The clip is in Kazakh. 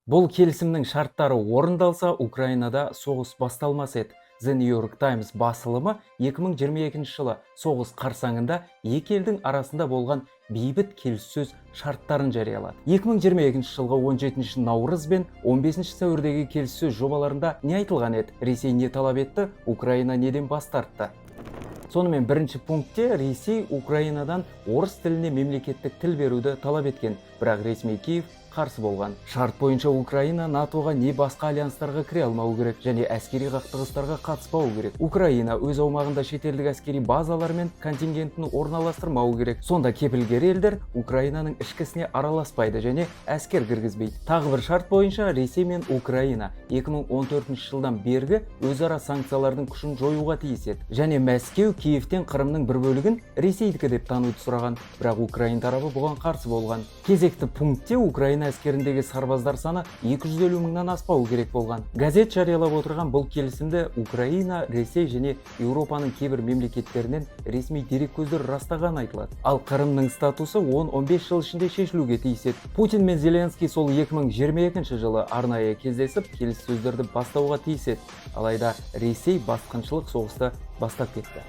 Бұл келісімнің шарттары орындалса, Украинада соғыс басталмас еді. The New York Times басылымы 2022 жылы соғыс қарсаңында екі елдің арасында болған бейбіт келіссөз шарттарын жариялады. 2022 жылғы 17 наурыз бен 15 сәуірдегі келіссөз жобаларында не айтылған еді? Ресей не талап етті, Украина неден бас тартты? Сонымен, бірінші пунктте Ресей Украинадан орыс тіліне мемлекеттік тіл беруді талап еткен, бірақ ресми Киев қарсы болған. Шарт бойынша Украина НАТОға не басқа альянстарға кіре алмауы керек және әскери қақтығыстарға қатыспауы керек. Украина өз аумағында шетелдік әскери базалар мен контингентін орналастырмауы керек. Сонда кепілгер елдер Украинаның ішкі ісіне араласпайды және әскер кіргізбейді. Тағы бір шарт бойынша Ресей мен Украина 2014 жылдан бергі өзара санкциялардың күшін жоюға тиіс еді. Және Мәскеу Киевтен Қырымның бір бөлігін ресейдікі деп тануды сұраған, бірақ украин тарабы бұған қарсы болған. Кезекті пунктте Украина әскеріндегі сарбаздар саны 250 мыңнан аспауы керек болған. Газет жариялап отырған бұл келісімді Украина, Ресей және Еуропаның кейбір мемлекеттерінен ресми дереккөздер растағаны айтылады. Ал Қырымның статусы 10-15 жыл ішінде шешілуге тиіс еді. Путин мен Зеленский сол 2022 жылы арнайы кездесіп, келіссөздерді бастауға тиіс еді. Алайда Ресей басқыншылық соғысты бастап кетті.